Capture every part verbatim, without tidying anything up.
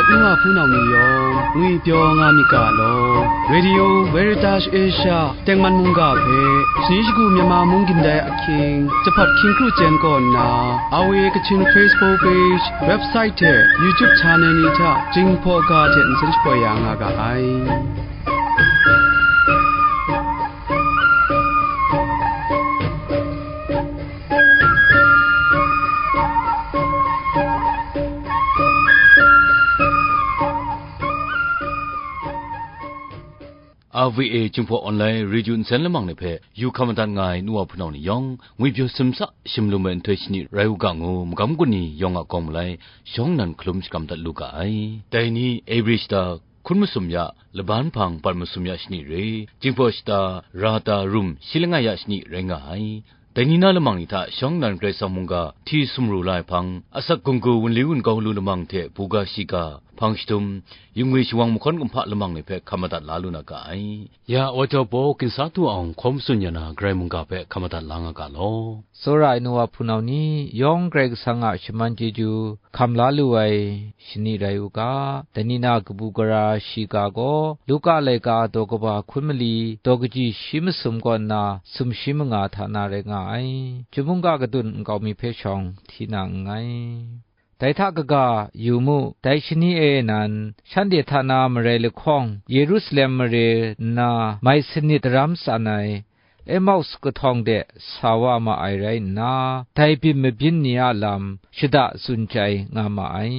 N wa hpunau ni yawng ngwipyaw nga myit ga law, Radio Veritas Asia tengman mungga hpe, shani shagu Myanmar mung gindai ahkying, jahpat hkying kru chyen kaw nna, R V A Kachin Facebook page, website hte YouTube channel ni hta Jinghpaw ga hte nsen shapoi ya nga ga ai. R V A Jinghpaw Online Radio nsen lamang ni hpe yu hkam madat nga ai nu wa hpunau ni yawng, ngwipyaw simsa shimlum ai nhtoi shani rai u ga ngu, magam gun ni yawng a kawng malai shawng nnan hkalum shakram dat lu ga ai. Dai ni, April shata hkun masum ya, laban hpang pat masum ya shani re, Jinghpaw shata ra ta rum shi langai ya shani rai nga ai. Dai ni na lamang ni hta shawng nnan Karai Kasang mungga hti sumru la ai hpang, asak gunggu wunli wungau lu lamang hte buga shiga, hpang shadum, yingwi shawang mahkawn kumhpa lamang ni hpe hkam madat la lu na ga ai. Ya, Wajau Paw ginsa tu awng hkaw matsun ya na Karai mungga hpe hkam madat la nga ga law. Tsawra ai nu wa hpunau ni yawng Karai Kasang a shaman chyeju hkam la lu ai shani rai u ga. Dai ni na kabu gara shiga gaw, Luka laika daw kaba hkun mali, daw kaji shi masum kaw nna sumshi manga hta na rai nga ai. Chyum mungga kadun nkau mi hpe shawng hti na nngai. Dai hta kaga, yu mu, dai shani e nan, shanhte hta na marai lahkawng, Yerusalem mare nna mai sanit daram tsan ai, Emaus kahtawng de sa wa ma ai rai nna, dai byin mabyin ni a lam shada tsun chyai nga ma ai.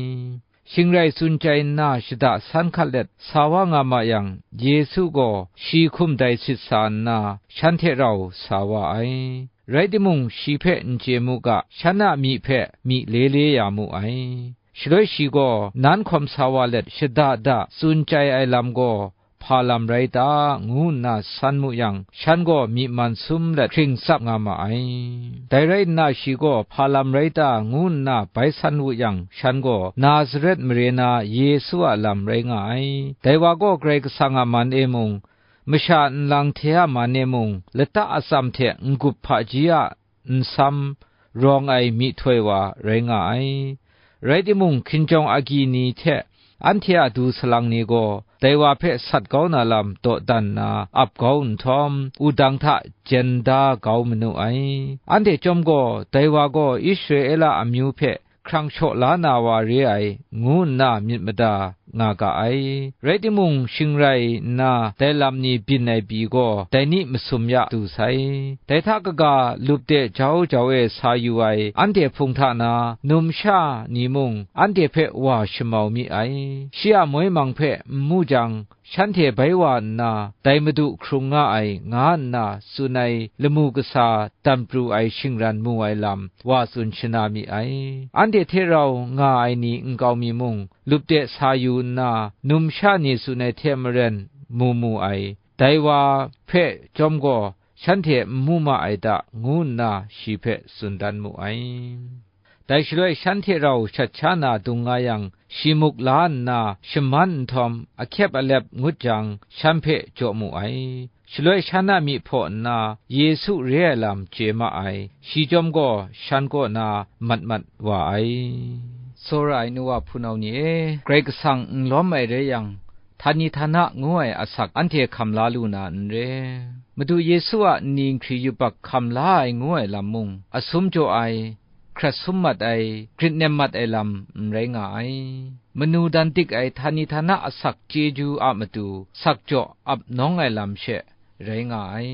Shing rai tsun chyai nna shada san hkat let sa wa nga ma yang, Yesu gaw shi hkum dai sit sa nna, shan hte rau sa wa ai. Rai timung, shi hpe n chye mu ga, shan a myi hpe myi le le ya mu ai. Shaloi shi gaw, "Nan hkawm sa wa let, shada da tsun chyai ai lam gaw hpa lam rai ta?" ngu nna san mu yang, shan gaw myi man sum let hkring tsap nga ma ai. Dai rai nna, shi gaw, "Hpa lam rai ta?" ngu nna bai san wu yang, shan gaw, "Nazaret mare na Yesu a lam rai nga ai. Dai wa gaw Karai Kasang a man e mung, masha nlang hte a man e mung, lata atsam hte n-gup hpaji a nsam rawng ai myihtoi wa rai nga ai. Rai timung, hkinjawng agyi ni hte anhte a du salang ni gaw, dai wa hpe sat kau na lam dawdan nna ap kau nhtawm, wudang hta jen da kau manu ai. Anhte chyawm gaw, dai wa gaw Israela amyu hpe hkrang shaw la na wa re ai, ngu nna myit mada nga ga ai. Rai timung, shing rai nna, dai lam ni byin ai pyi gaw, dai ni masum ya du sai. Dai hta kaga, lup de jau jau e sa yu ai anhte hpung hta na, numsha ni mung anhte hpe wa shamau mi ai. Shi a moi mang hpe n mu jang, shanhte bai wa nna, dai Madu hkrung nga ai, nga nna tsun ai lamu kasa dan pru ai shingran mu ai lam wa tsun shana mi ai. Anhte hte rau nga ai ni nkau mi mung, lup de sa yu nna, numsha ni tsun ai hte maren mu mu ai. Dai wa hpe chyawm gaw, shanhte n mu ma ai ta, ngu nna shi hpe tsun dan mu ai. Dai shaloi shan hte rau shat sha na dung nga yang, shi muk la nna shaman nhtawm, ahkyep alep ngut jang, shan hpe jaw mu ai. Shaloi shan a myi hpaw nna, Yesu re ai lam chye ma ai. Shi chyawm gaw, shan kaw na mat mat wa ai. Tsawra ai nu wa hpunau ni e, Karai Kasang n lawm ai rai yang, htani htana ngu ai asak anhte hkam la lu na n re. Madu Yesu a nni nhkri yubak hkam la ai ngu ai lam mung, asum jaw ai, hkrat sum mat ai, grit nem mat ai lam n rai nga ai. Manu dan dik ai htani htana asak chyeju a matu, sakjaw ap nawng ai lam she rai nga ai.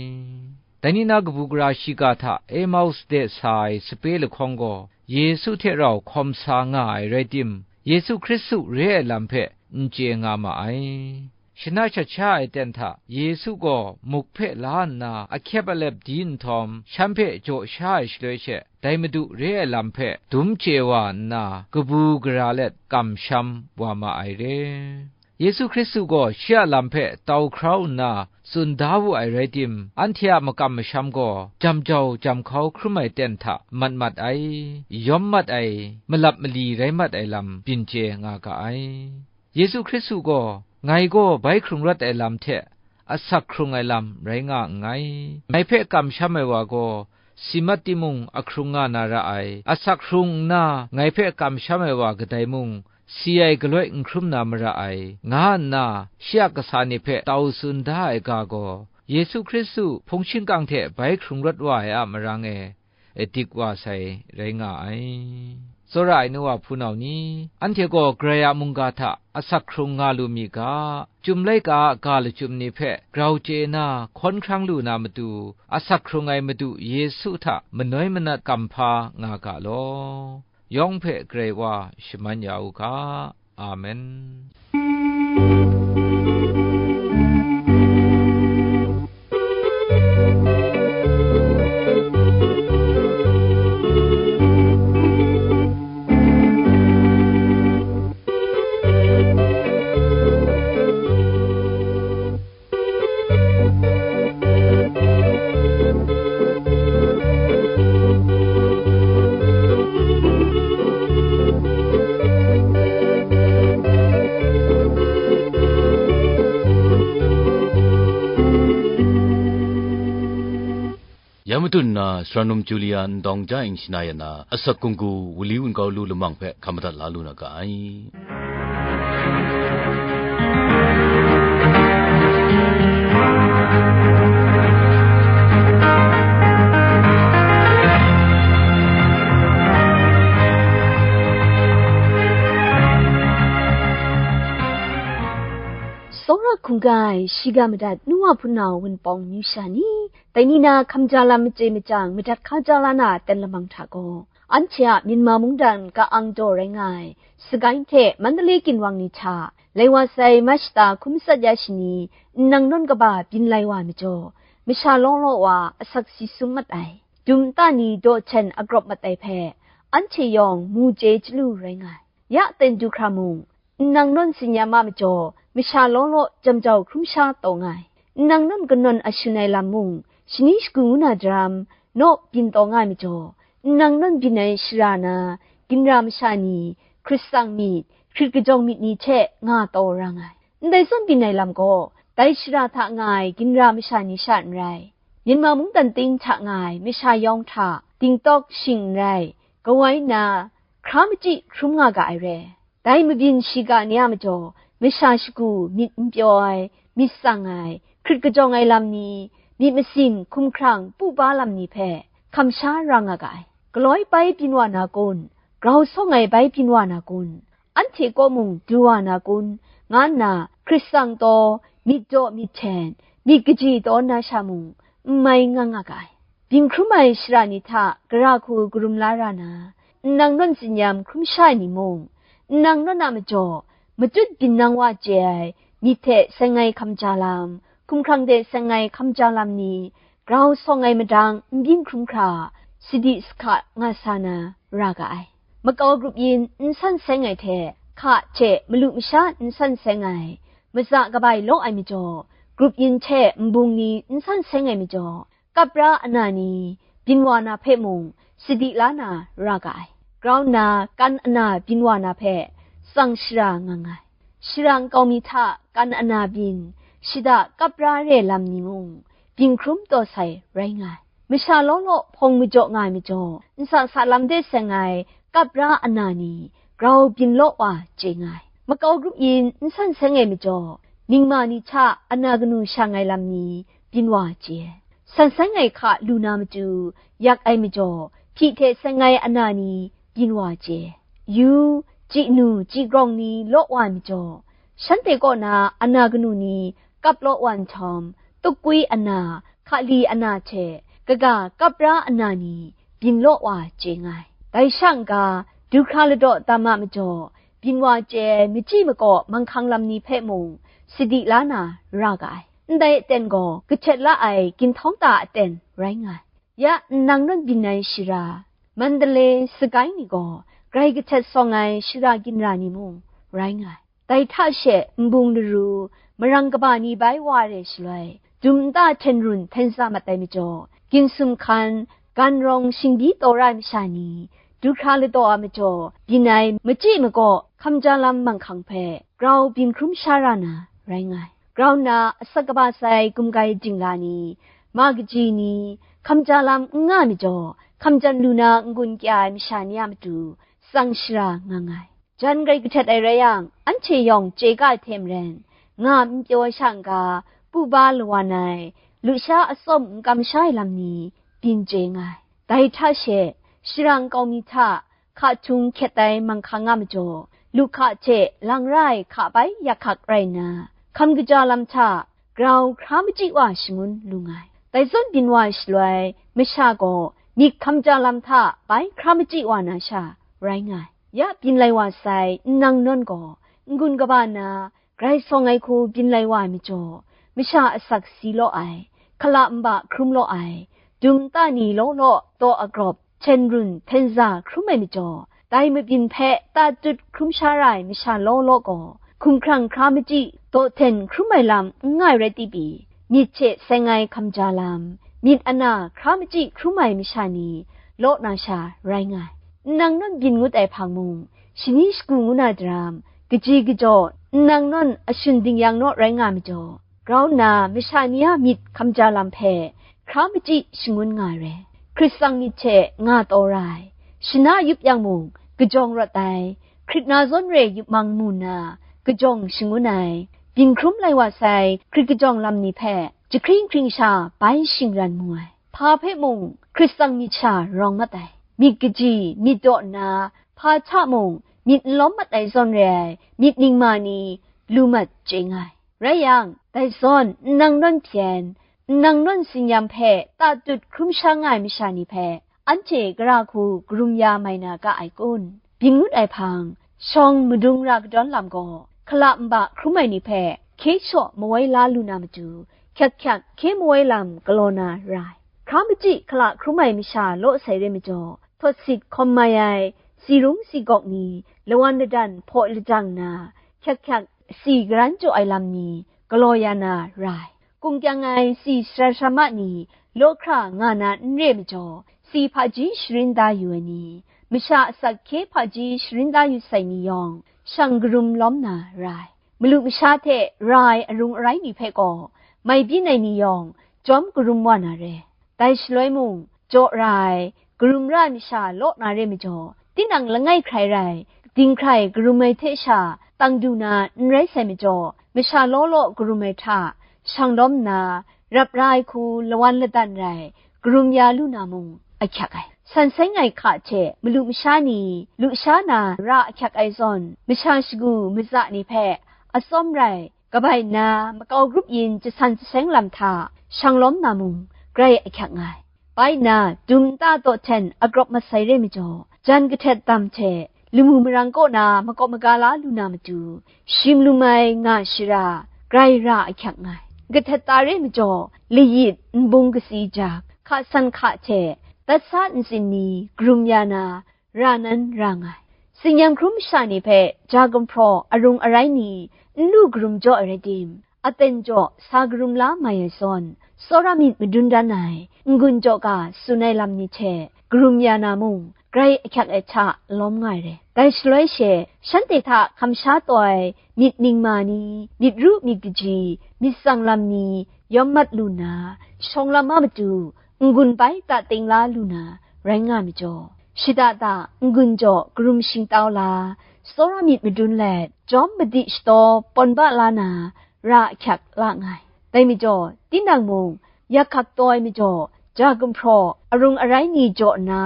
Dai ni na kabu gara shiga hta Emaus de sa ai sape lahkawng gaw, Yesu hte rau hkawm sa nga ai rai tim, Yesu Hkristu re ai lam hpe n chye nga ma ai. Shana shat sha ai ten hta, Yesu gaw muk hpe la nna ahkyep alep di nhtawm, shan hpe jaw sha ai shaloi she, dai Madu re ai lam hpe dum chye wa nna, kabu gara let kamsham wa ma ai re. Yesu Hkristu gaw shi a lam hpe tau hkrau nna tsun da wu ai rai tim, anhte a makam masham gaw jam jau jam hkau hkrum ai ten hta mat mat ai, yawm mat ai, malap mali rai mat ai lam byin chye nga ga ai. Yesu Hkristu gaw, "Ngai gaw bai hkrung rawt ai lam hte asak hkrung ai lam rai nga nngai. Ngai hpe kamsham ai wa gaw, si mat timung, ahkrung nga na ra ai. Asak hkrung nna, ngai hpe kamsham ai wa kadai mung, si ai galoi n hkrum na mara ai, nga nna shi a kasa ni hpe tau tsun da ai ga gaw, Yesu Hkristu hpung shingkang hte bai hkrung rawt wa ai a marang e, e dik wa sai rai nga ai. Tsawra ai nu wa hpunau ni, anhte gaw Karai a mungga hta asak hkrung nga lu mi ga, Chyum laika a ga lachyum ni hpe grau chye na hkawn hkrang lu na matu, asak hkrung ai Madu Yesu hta manoi manat kam hpa nga ga law. Yawng hpe Karai wa shaman ya u ga. Amen. Ya matut nna, sara num Julia Ndawng Ja Ing Shana Yan na asak gunggu wunli wungkau lu lamang hpe hkam madat la lu na ga ai. Tsawra hkungga ai shiga madat nu wa hpunau wunpawng amyu sha ni, dai ni na hkamja lam machye machyang madat hkaja la na aten lamang hta gaw, anhte a Myanmar mungdan ka-ang daw rai nga ai, Sagaing hte Mandalay ginwang ni hta, lai wa sai Mashta hkum tsat ya shani, nnang nawn kaba byin lai wa ai majaw, masha law law wa asak si sum mat ai, dum nta ni daw hten agrawp mat ai hpe, anhte yawng mu chye chyalu rai nga ai. Ya ten du hkra mung, nnang nawn tsinyam a majaw, masha law law jam jau hkrum sha taw nga ai. Nnang nawn kanawn ashun ai lam mung, shani shagu ngu na jaram, naw byin taw nga ai majaw, nnang nawn byin ai shara na, ginra masha ni, hkrit tsang myit, hkrit kajawng myit ni hte nga taw ra nga ai. Ndai zawn byin ai lam gaw, dai shara hta nga ai ginra masha ni sha n rai, Myanmar mungdan ting hta nga ai masha yawng hta dingtawk shing n rai, kawai nna, hkra machyi hkrum nga ga ai re. Dai mabyin shiga ni a majaw, masha shagu myit n pyaw ai, myit tsang ai, hkrit kajawng ai lam ni, myit masin, hkumhkrang, puba lam ni hpe hkam sha ra nga ga ai. Galoi bai byin wa na kun, grau sawng ai bai byin wa na kun, anhte kaw mung du wa na kun, nga nna hkrit tsang taw, myit daw myit hten, myit kaji taw na sha mung, n mai nga nga ga ai. Byin hkrum ai shara ni hta gara hku karum la ra na, nnang nawn tsinyam hkrum sha ai ni mung, nnang nawn a majaw, matut byin nang wa chye ai, myit hte seng ai hkamja lam, hkumhkrang hte seng ai hkamja lam ni, grau sawng ai madang n byin hkrum hkra, sadi sahka nga sa na ra ga ai. Makau grup yin n san seng ai hte, hka hte malu masha n san seng ai, maza kabai law ai majaw, grup yin hte nbung ni n san seng ai majaw, kap ra ana ni byin wa na hpe mung sadi la na ra ga ai. Grau nna kan ana byin wa na hpe tsang shara nga nga ai. Shara nkau mi hta kan ana byin, shada kap ra re lam ni mung, byin hkrum taw sai rai nga ai. Masha law law hpawng majaw nga ai majaw, nsa sa lam de seng ai kap ra ana ni, grau byin law wa chye nga ai. Makau grup yin n san seng ai majaw, ningma ni hta ana kanu sha ngai lam ni byin wa chye. San seng ai hka lu na matu yak ai majaw, hpyi hte seng ai ana ni byin wa chye. Yu, chyi nu, chyi grawng ni law wa ai majaw, shanhte kaw na ana kanu ni kap law wa nhtawm, tukwi ana, hkali ana hte kaga kap ra ana ni byin law wa chye nga ai. Dai sha n-ga, du hkra ladaw dam a majaw, byin wa chye ai machyi makaw manghkang lam ni hpe mung sadi la na ra ga ai. Ndai aten gaw kahtet la ai ginhtawng ta aten rai nga ai. Ya nnang nawn byin ai shara, Mandalay, Sagaing ni gaw grai kahtet sawng ai shara ginra ni mung rai nga ai. Dai hta she nbung laru, marang kaba ni bai wa re shaloi, dum nta hten run hten za mat ai majaw, ginsum hkan, gan rawng shingbyi taw ra ai masha ni, du hkra ladaw a majaw, byin ai machyi makaw hkamja lam manghkang hpe grau byin hkrum sha ra na rai nga ai. Grau nna asak kaba sai gumgai dingla ni, ma kaji ni, hkamja lam n nga ai majaw, hkamjan lu na n-gun kya ai masha ni a matu tsang shara nga nga ai. Jan grai kahtet ai rai yang, anhte yawng chye ga ai hte maren, nga n pyaw ai sha n-ga, pu ba lawan ai, lusha atsawm n kamsha ai lam ni, byin chye nga ai. Dai hta she, shara nkau mi hta, hka htung hkyet ai manghkang a majaw, lu hka hte lang ra ai hka bai yak hkak rai nna, hkam kaja lam hta grau hkra machyi wa shangun lu nga ai. Dai zawn byin wa ai shaloi, masha gaw myit hkam ja lam hta bai hkra machyi wa na sha rai nga ai. Ya byin lai wa sai nnang nawn gaw, n-gun kaba na, grai sawng ai hku byin lai wa ai majaw, masha asak si law ai, hkala nba hkrum law ai, dum nta ni law law daw agrawp, hten run hten za hkrum ai majaw, dai mabyin hpe tatut hkrum sha ra ai masha law law gaw, hkumhkrang hkra machyi, daw hten hkrum ai lam n nga ai rai tim pyi, myit hte seng ai hkam ja lam, myit ana hkra machyi hkrum ai masha ni law na sha rai nga ai. Nnang nawn byin ngut ai hpang mung, shani shagu ngu na daram, kaji kajaw, nnang nawn ashun dingyang naw rai nga ai majaw, grau nna masha ni a myit hkam ja lam hpe hkra machyi shangun nga ai re. Hkrit tsang myit hte nga taw ra ai, shana yup yang mung kajawng rawt ai, hkrit na zawn re yup mang mu nna kajawng shangun ai, byin hkrum lai wa sai hkrit kajawng lam ni hpe jahkring hkring sha bai shingran mu ai. Hpa hpe mung hkrit tsang myit sha rawng mat ai, myit kaji, myit daw nna, hpa hta mung myit n lawm mat ai zawn re ai myit ningma ni lu mat chye nga ai. Rai yang, dai zawn nnang nawn hpyen, nnang nawn tsin-yam hpe tatut hkrum sha nga ai masha ni hpe, anhte gara hku karum ya mai na ga ai kun? Byin ngut ai hpang, shawng madung ra kadawn lam gaw, hkala nba hkrum ai ni hpe hkye shaw mawai la lu na matu, hkyak hkyak hkye mawai lam galaw na ra ai. Hkra machyi hkala hkrum ai masha law sai re majaw, htawt sit hkawm mai ai, si rung si gawk ni, lawan ladan hpaw lajang nna, hkyak hkyak si karan jaw ai lam ni galaw ya na ra ai. Kung kyang ai si shara shara ma ni law hkra nga na n re majaw, si hpaji sharin da yu ai ni, masha asak hkye hpaji sharin da yu sai ni yawng, shang karum lawm na ra ai. Malu masha hte ra ai arung arai ni hpe gaw, mai byin ai ni yawng, jawm karum wa na re. Dai shaloi mung, jaw ra ai, karum ra ai masha law na re majaw, tinang langai hkrai rai, dinghkrai karum ai hte sha tang du na n rai sai majaw, masha law law karum ai hta shang lawm nna, rap ra ai hku lawan ladan rai, karum ya lu na mung ahkyak ai. San seng ai hka hte malu masha ni lusha na ra ahkyak ai zawn, masha shagu maza ni hpe atsawm rai, kabai nna makau grup yin jasan jaseng lam hta shang lawm na mung, grai ahkyak nga ai. Bai nna, dum nta daw hten agrawp masai re majaw, jan kahtet dam hte lamu marang kaw na makawp maga la lu na matu, shim lum ai nga shara, grai ra ahkyak nga ai. Kahtet ta re majaw, layit, nbung kasi jak, hka san hka hte, dat sa ntsin ni, karum ya na, ra nan ra nga ai. Tsin-yam hkrum masha ni hpe ja gumhpraw arung arai ni n lu karum jaw ai rai tim, aten jaw sa karum la mai ai zawn, tsawra myit madun dan ai, n-gun jaw ga tsun ai lam ni hte karum ya na mung, grai ahkyak ai hta lawm nga ai re. Dai shaloi she, shanhte hta hkam sha taw ai myit ningma ni, myit ru myit kaji, myit tsang lam ni yawm mat lu nna, shawng lam a matu n-gun bai ta ting la lu na rai nga ai majaw, shada da n-gun jaw karum shingtau la, tsawra myit madun let, jawm madi shataw pawn ba la na, ra ahkyak la nga ai. Dai majaw, tinang mung, yak hkak taw ai majaw, ja gumhpraw arung arai ni jaw nna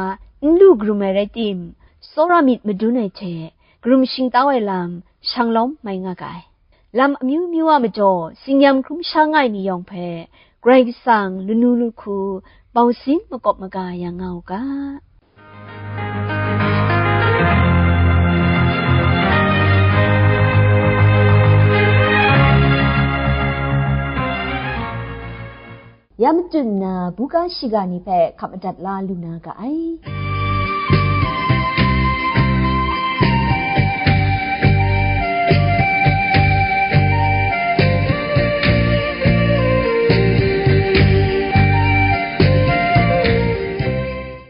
n lu karum ai rai tim, tsawra myit madun ai hte, karum shingtau ai lam shang lawm mai nga ga ai. Lam amyu myu a majaw, tsin-yam hkrum sha nga ai ni yawng hpe, Karai Kasang lanu lu hku, bau sin makawp maga ya nga u ga. Ya matut nna, buga shiga ni hpe hkap madat la lu na ga ai.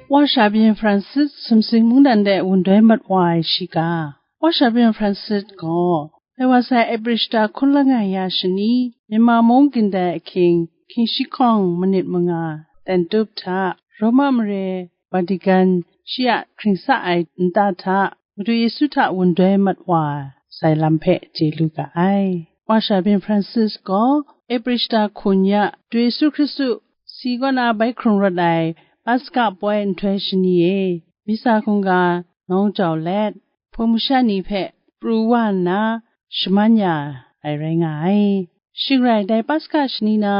Wa sha byin Francis sumsing mungdan de wun doi mat wa ai shiga. Wa sha byin Francis gaw, lai wa sai April shata hkun langai ya shani, Myanmar mung gindai ahkying, hkying shi hkawng manit manga, ten tup hta, Roma mare, Vatican, shi a hkring sa ai nta hta, Madu Yesu hta wundoi mat wa sai lam hpe chye lu ga ai. Wa sha byin Francis gaw April shata hkun ya, Madu Yesu Hkristu si kaw na bai hkrung rawt ai Paska poi nhtoi shani e, misa hkungga nawng jau let, hpung masha ni hpe pru wa nna shaman ya ai rai nga ai. Shing rai, dai Paska shani na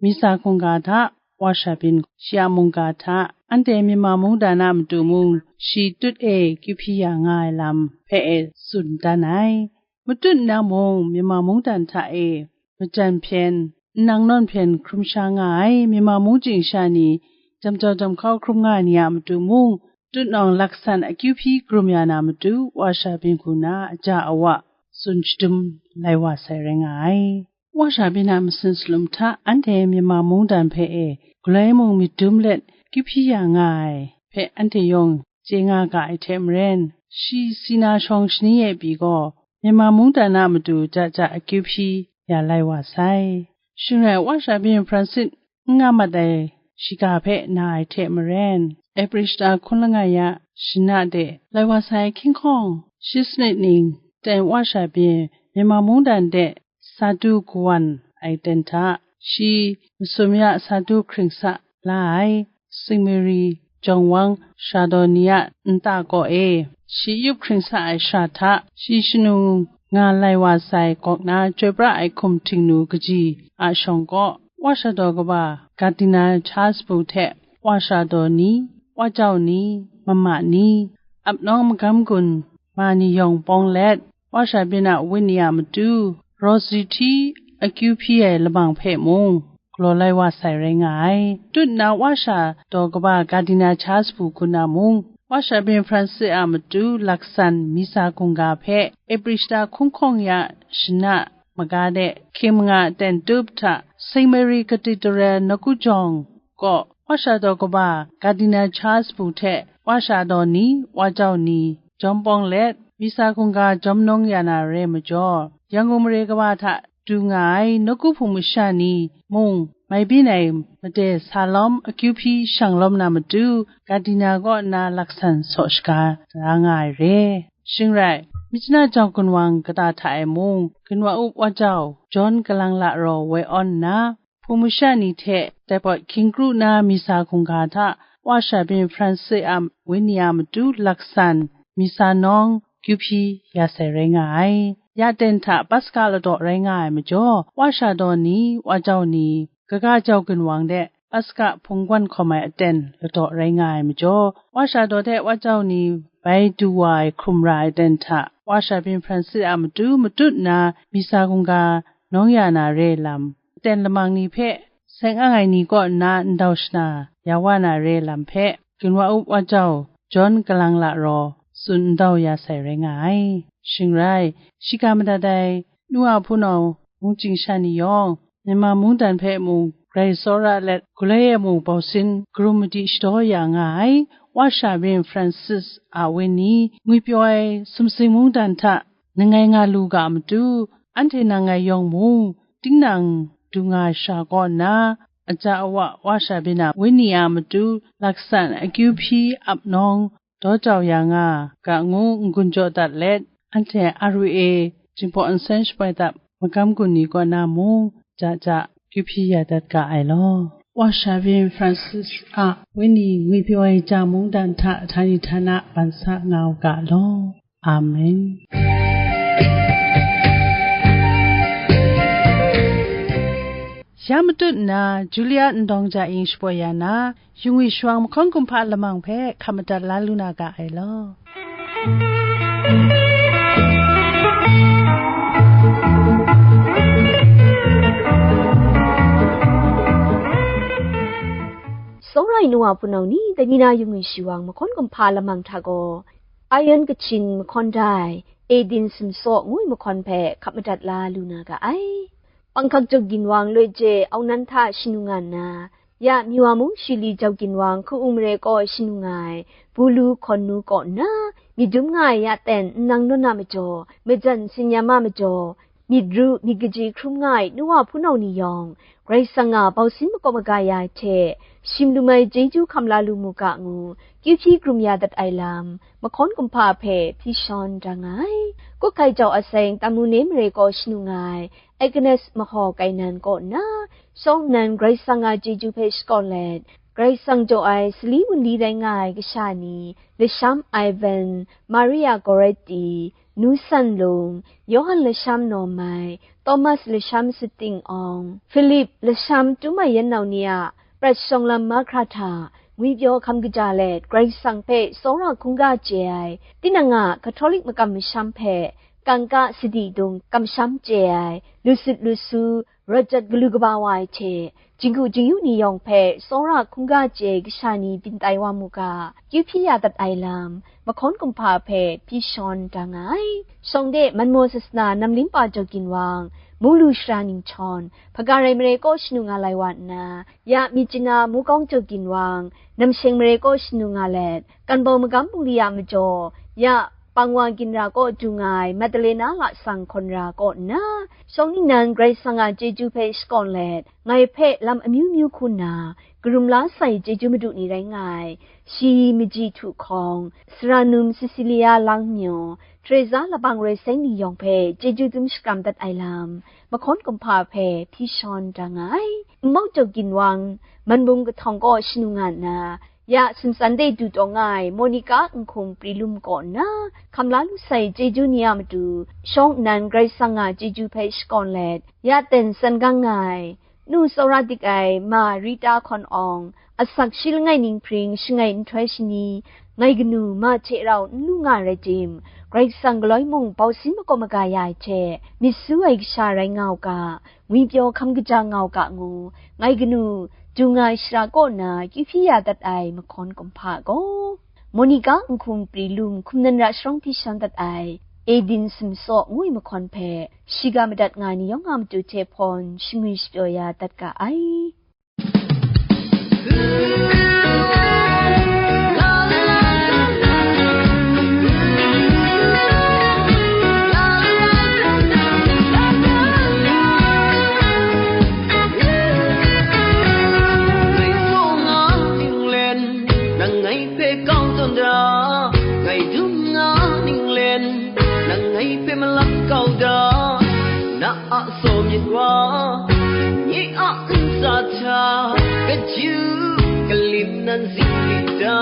misa hkungga hta, wa sha byin shi a mungga hta, anhte Myanmar mungdan a matu mung shi tut e kyu hpyi ya nga ai lam hpe e tsun dan ai. Matut nna mung, Myanmar mungdan hta e majan hpyen, nnang nawn hpyen hkrum sha nga ai Myanmar mung chying sha ni, jam jau jam hkau hkrum nga ai ni a matu mung, tutnawng laksan akyu hpyi krum ya na matu, wa sha byin hku na aja awa tsun shadum lai wa sai rai nga ai. Wa sha byin a masin salum hta anhte Myanmar mungdan hpe e galoi mung myit dum let kyu hpyi ya nga ai hpe anhte yawng chye nga ga ai hte maren, shi si na shawng shani e pyi gaw, Myanmar mungdan a matu ja ja akyu hpyi ya lai wa sai. Shing rai, wa sha byin Francis n nga mat ai shiga hpe na ai hte maren, April shata hkun langai ya shana de lai wa sai hkying hkawng shi sanit ning ten wa sha byin Myanmar mungdan de sa du kawan ai ten hta, shi masum ya sa du hkring sa la ai Saint Mary jawng wang sha daw ni a nta kaw e, shi yup hkring sa ai shara hta, shi shanu nga lai wa sai gawk na chyoi pra ai hkum htingnu kaji a shawng kaw, wa sha daw kaba Cardinal Charles Pu hte wa sha daw ni, wa jau ni, mama ni, ap nawng magam gun ma ni yawng pawng let, wa sha byin a wenyi a matu, rawt si hti akyu hpyi ai lamang hpe mung, galaw lai wa sai rai nga ai. Tut nna wa sha daw kaba Cardinal Charles Pu hku na mung, wa sha byin Francis a matu laksan misa hkungga hpe April shata hkun hkawng ya shana maga de hkying manga ten tup hta Saint Mary Cathedral nawku jawng kaw, wa sha daw kaba Cardinal Charles Pu hte wa sha daw ni, wa jau ni, jawm pawng let, misa hkungga jawm nawng ya na re majaw, Yangon mare kaba hta du nga ai nawku hpung masha ni mung, mai byin ai made sa lawm akyu hpyi shang lawm na matu, Cardinal kaw nna laksan saw shaga da nga ai re. Shing rai, Myitkyina jau gunwang kata hta e mung, ginwa up wa jau John Kalang La Raw woi awn nna, hpung masha ni hte taipawt hkying kru na misa hkungga hta, wa sha byin Francis a wenyi a matu laksan misa nawng kyu hpyi ya sai rai nga ai. Ya ten hta Paska ladaw rai nga ai majaw, wa sha daw ni, wa jau ni, kaga jau ginwang de Paska hpung gwan hkawm ai aten ladaw rai nga ai majaw, wa sha daw hte wa jau ni bai du wa ai hkrum ra ai ten hta, wa sha byin Francis a matu matut nna misa hkungga nawng ya na re lam, aten lamang ni hpe seng ang ai ni kaw nna ndau shana ya wa na re lam hpe, ginwa up wa jau John Kalang La Raw tsun ndau ya sai rai nga ai. Shing rai, shiga madat ai nu a hpunau mungchying sha ni yawng, Myanmar mungdan hpe mung grai tsawra let, galoi e mung bausin karum madi shadaw ya nga ai, wa sha byin Francis a wenyi ngwipyaw ai sumsing mungdan hta, nangai nga lu ga matu, anhte nangai yawng mung, tinang du nga ai sha kaw nna, aja awa wa sha byin a wenyi a matu laksan akyu hpyi ap nawng daw jau ya nga ga ngu n-gun jaw dat let, anhte R V A Jinghpaw Nsen Shapoi Dap magam gun ni kaw na mung, ja ja kyu hpyi ya dat ga ai law. Wa sha byin Francis a wenyi ngwipyaw ai ja mungdan hta htani htana ban sa nga u ga law. Amen. Ya matut nna, Julia Ndawng Ja Ying shapoi ya na, Yungwi Shawang mahkawn kumhpa lamang hpe hkap madat la lu na ga ai law. Tsawra ai nu wa hpunau ni, dai ni na Yungwi Shawang mahkawn kumhpa lamang hta gaw, Ayan Kachin mahkawn dai, Edin Simsaw ngu ai mahkawn hpe hkap madat la lu na ga ai. Panghkak jau ginwang loi je, aunan hta shanu nga nna, ya Miwa mung Shili jau ginwang hku-um re kaw shanu nga ai, Bulu hkawn nu kaw nna, myit dum nga ai ya ten nnang nawn a majaw, majan sinyam a majaw, myit ru myit kaji hkrum nga ai nu wa hpunau ni yawng, Karai Kasang a bausin makawp maga ya ai hte, shim lum ai chyeju hkam la lu mu ga ngu, kyu hpyi krum ya dat ai lam, mahkawn kumhpa hpe hpyi shawn da nga ai. Kut hkai jau aseng Tamu Ne mare kaw shanu nga ai Agnes Mahaw Kainan kaw nna, shawng nnan Karai Kasang a chyeju hpe shakawn let, Karai Kasang jaw ai sali wunli rai nga ai kasha ni, Lasham Ivan, Maria Goretti, Nu San Lung, Yawhan Lasham Nawm Mai, Thomas Lasham Sating Awng, Philip Lasham Tum Mai Yan Nau ni a prat shawng lam mahkra hta ngwipyaw hkam kaja let, Karai Kasang hpe tsawra hkungga chye ai, tinang a Catholic makam masham hpe kangka sadi dung kamsham chye ai, lusut lusu, rawt jat galu kaba wa ai hte, jinghku jingyu ni yawng hpe tsawra hkungga chye ai kasha ni byin tai wa mu ga, kyu hpyi ya dat ai lam, mahkawn kumhpa hpe hpyi shawn da nga ai. Shawng de Manmaw Sasana Namlim Pa Jaw Ginwang, Munglu Shara Ningchawn, Hpaga Rai mare kaw shanu nga lai wa nna, ya Myitkyina Mukawng Jaw Ginwang, Namsheng mare kaw shanu nga let, Kanbau Magam Bungli a majaw, ya Pangwa Ginra kaw du nga ai Madalena Lasang Hkawn Ra kaw nna, shawng ningnan Karai Kasang a chyeju hpe shakawn let, ngai hpe lam amyu myu hku nna, karum la sai chyeju madu ni rai nga ai, Shi Maji Htu Hkawng, Sara Num Cecilia Langmyaw, Teresa Labang Roi Seng ni yawng hpe chyeju dum shakram dat ai lam, mahkawn kumhpa hpe hpyi shawn da nga ai. Nmawk Jaw Ginwang, Manbung Kahtawng kaw shanu nga nna, ya Sumsan de du taw nga ai Monica Nhkum Pri Lum kaw nna, hkam la lu sai chyeju ni a matu, shawng nnan Karai Kasang a chyeju hpe shakawn let, ya ten san gang nga ai, nu tsawra dik ai ma Rita Hkawn Awng, asak shi langai ninghpring shangai nhtoi shani, ngai kanu ma hte rau n lu nga rai tim, Karai Kasang galoi mung bausin makawp maga ya ai hte, myit su ai kasha rai nga u ga, ngwipyaw hkam kaja nga u ga ngu, ngai kanu, du nga ai shara kaw na kyu hpyi ya dat ai mahkawn kumhpa gaw, Monica Nhkum Pri Lum hkum nan ra sharawng hpyi shawn dat ai, Edin Sumsaw ngu ai mahkawn hpe, shiga madat nga ai ni yawng a matu hte hpawn shangwi shapyaw ya dat ga ai. Ngai tsaw nga ninglen, nang ngai hpe kau tawn da, ngai dum nga ninglen, nang ngai hpe malap kau da, na a saw myit wa, nye a ntsa hta, kaju kalim nan zing lit da.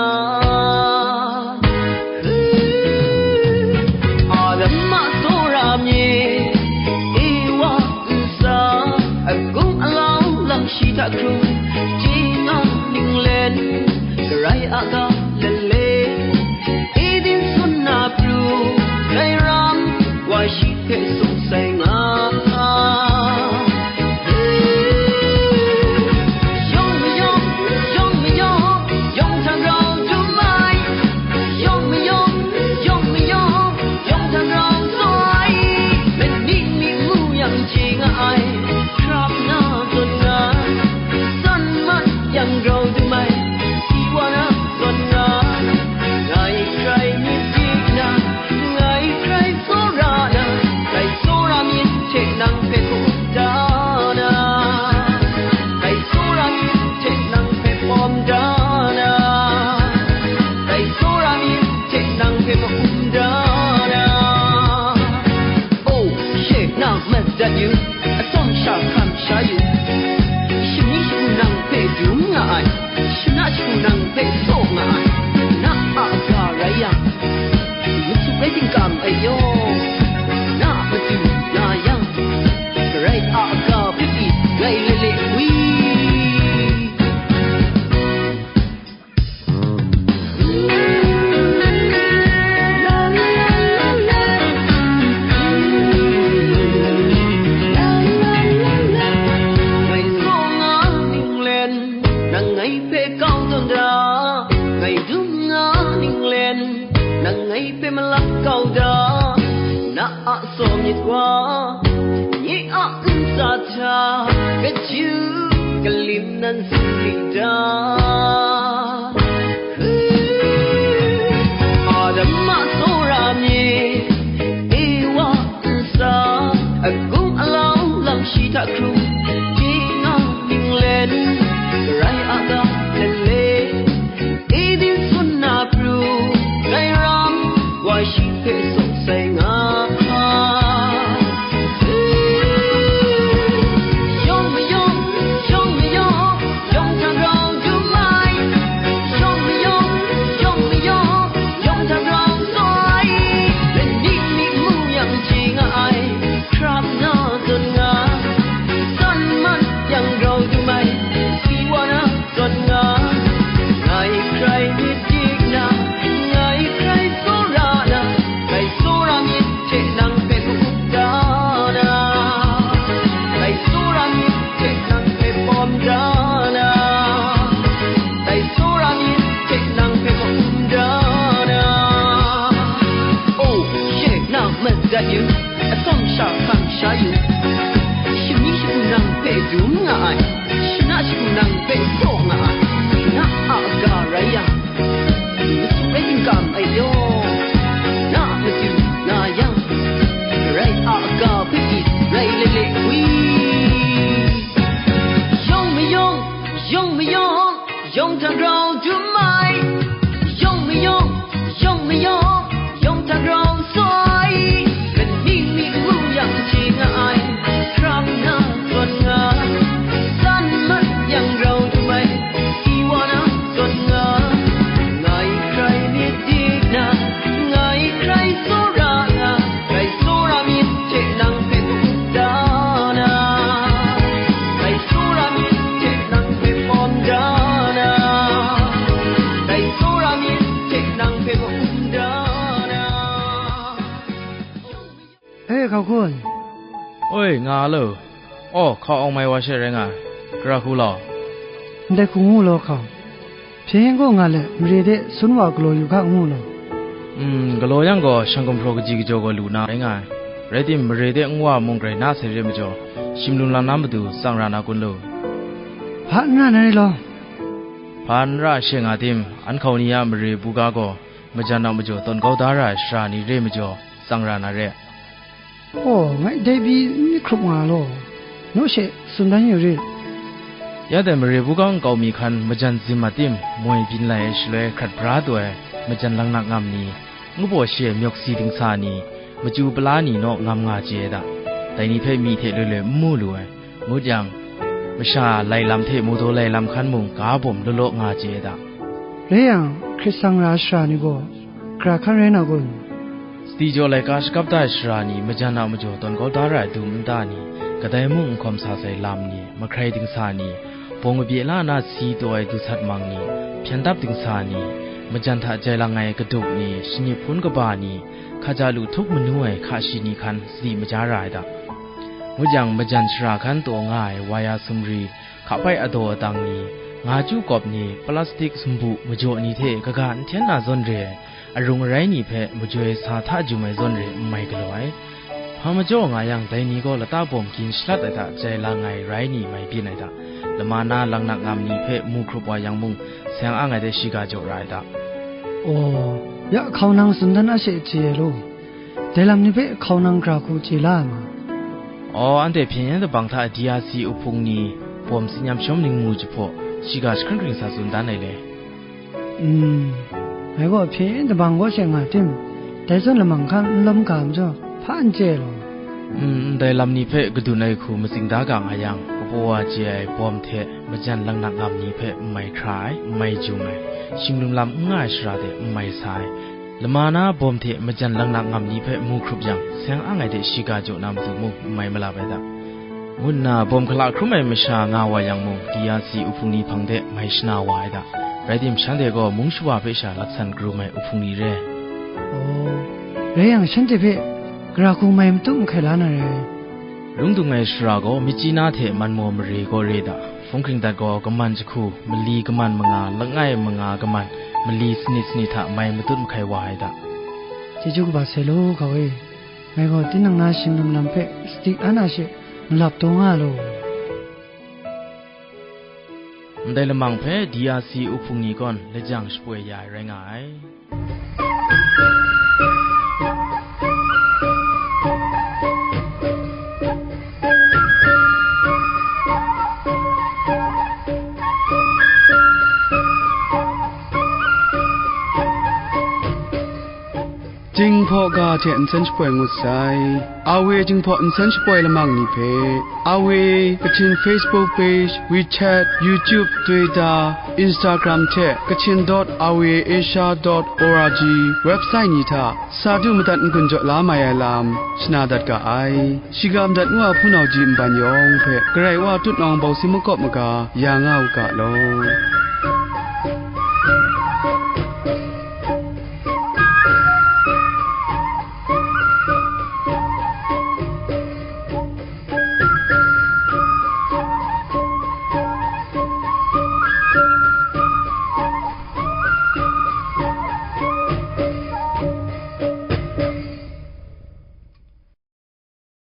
Adam a tsawra myit, Ewa ntsa, agung alau lam shi hta hkrum, chye nga ninglen, Karai a ga lale, Eden sun na pru, dai ram, wa shi hpe sung sai nga. Yawng mayawng, yawng mayawng, yawng hta grau dum ai. Yawng mayawng, yawng mayawng, yawng hta grau tsaw ai. Mani mi mu yang chye nga ai, hkrap na zawn nga ai. San mat yang grau dum ai, si wa na zawn nga ai. Ngai hkrai myit di na, ngai hkrai tsawra na, dai tsawra myit hte nang hpe hkum da na, dai tsawra myit hte nang hpe pawm da na, dai tsawra myit hte nang hpe ma-um da na. Oh, she na mat dat yu, atsawm sha hkam sha yu, shani shagu nang hpe dum nga ai, shana shagu nang hpe tsaw nga ai, na a ga rai yang, machyu rai tingkam ai yaw, na a matu na yang, Karai a ga hpe pyi rai le le wi. Ngai tsaw nga ninglen, nang ngai hpe kau tawn da, ngai dum nga ninglen, nang ngai hpe malap kau da, na a saw myit wa, nye a ntsa hta, kaju kalim nan zing lit da. Adam a tsawra myit, Ewa ntsa, agung Rai a ga lale, e din sun na pru, dai ram, wa shi hpe sawt sai nga. Yawng mayawng, yawng mayawng, yawng hta grau dum ai. Yawng mayawng, yawng mayawng, yawng hta grau sai. Lani mi mu yang chye nga ai, hkrap na zawn nga. San man yang grau dum ai, si wa na zawn nga. Ngai hkrai myit dik na, ngai hkrai tsawra na, ngai tsawra myit hte nang hpe ka-up da na, ngai tsawra myit hte nang hpe pawm da na, ngai tsawra myit hte nang hpe ka-um da na. Oh, she, nang man dat yu, atsawm sha hkam sha yu, shani shagu nang hpe dum nga ai, shana shagu nang hpe saw nga ai, na a ga rai yang, matu rai htingkam ai yaw, na a matu nga yang, rai a ga hpe pyi rai le le wi. Yawng mayawng, yawng mayawng, yawng hta grau dum ai. Yawng mayawng, yawng mayawng, yawng hta grau sai. Lani mi mu yang chye nga ai, hkrap na zawn nga. San man yang grau dum ai, si wa na zawn nga. Ngai hkrai myit dik na, ngai hkrai tsawra nga, ngai tsawra myit hte nang hpe ka-up da na, ngai tsawra myit hte nang hpe pawm da na, ngai tsawra myit hte nang hpe ka-um da na. E, hkau hkun. Oi, nga lo. Aw, hkau awng mai wa she rai nga ai. Gara hku law. Ndai hku ngu law hkau. Hpyen gaw nga let, mare de sun wa galaw yu ga ngu law. Mm, galaw yang gaw, shang gumhpraw kaji kajaw gaw lu na rai nga ai. Rai tim, mare de nwa mung grai na sai re majaw, shim lum lam na matu tsang ra na kun lu? Hpa n ra na rai law. Hpa n ra she nga tim, an hkau ni a mare buga gaw, majan a majaw tawn kau da ra ai sara ni re majaw, tsang ra na re. Aw, ngai dai pyi n myit hkrup nga law, naw she tsun dan yu rit. Ya dai mare buga nkau mi hkan majan zim a tim moi byin lai ai shaloi hkrat bra taw ai majan laknak ngam ni, ngu baw shi ai myawk si dingsa ni, machyu pala ni naw ngam nga chye ai da. Dai ni hpe myi hte loi loi n mu lu ai, ngut yang, masha lai lam hte mawdaw lai lam hkan mung ga bawm law law nga chye ai da. Rai yang, hkrit sang ra ai sara ni gaw, gara hkan rai na kun? Sadi jaw laika shakap da ai sara ni, majan a majaw tawn kau da ra ai dum nta ni, kadai mung n hkawm sa sai lam ni, mahkrai dingsa ni, bawng abye la na si taw ai du sat mang ni, hpyan dap dingsa ni, majan hta jai lang ai kaduk ni, shani hpun kaba ni, hkaja lu htup manu ai hka shi ni hkan sadi maja ra ai da. Ngut yang, majan shara hkan taw nga ai waya sumri, hka pai adaw adang ni, nga chyu kawp ni, plastik sumbu majaw ni hte kaga n hten na zawn re ai, arung arai ni hpe majoi sa hta jum ai zawn re n mai galaw ai. Hpa majaw nga yang, dai ni gaw lata bawm gin shalat ai hta jai lang ai rai ni mai byin ai hta, lama na laknak ngam ni hpe mu hkrup wa yang mung, seng ang ai de shiga jaw ra ai hta. Aw, ya hkau nang tsun dan a she chye ai law. Dai lam ni hpe hkau nang gara hku chye la ai ma? Aw, anhte hpyen yen dabang hta D R C uhpung ni bawm tsin yam shawm ningmu jahpaw, shiga jahkring hkring sa tsun dan ai le. Mm, ngai gaw hpyen yen dabang kaw she nga tim, dai zawn lamang hkan n lawm ga majaw, hpa n chye law. Mm, ndai lam ni hpe kadun ai hku matsing da ga nga yang, kabaw wa chye ai bawm hte majan laknak ngam ni hpe n mai hkra ai, n mai jum ai, shing lum lam n nga ai shara de n mai sa ai, lama na bawm hte majan laknak ngam ni hpe mu hkrup yang, seng ang ai de shiga jaw na matu mung n mai malap ai da, ngu nna bawm hkala hkrum ai masha nga wa yang mung, D R C uhpung ni hpang de mai shana wa ai da. Rai tim, shanhte gaw mung shawa hpe sha laksan karum ai uhpung ni re. Aw, rai yang, shanhte hpe gara hku mai matut mahkai la na rai. Lung dung ai shara gaw, myitchyi na hte man maw mare gaw re da, hpung hkring dat gaw, kaman jahku, mali kaman manga, langai manga kaman, mali sanit sanit hta mai matut mahkai wa ai da. Chyeju kaba sai law, hkau e. Ngai gaw tinang na shing lum lam hpe sadi an a she malap taw nga law. Ndai lamang hpe D R C uhpung ni gaw lajang shapoi ya ai rai nga ai. hte nsen shapoi ngut sai. Awe Jinghpaw nsen shapoi lamang ni hpe, Awe Kachin Facebook page, WeChat, YouTube, Twitter, Instagram hte Kachin dot awe asia dot org website ni hta sa du madat n-gun jaw la mai ai lam shana dat ga ai. Shiga madat ngu a hpunau ji nban yawng hpe Karai Wa tutnawng bawsi makawp maga ya nga u ga law.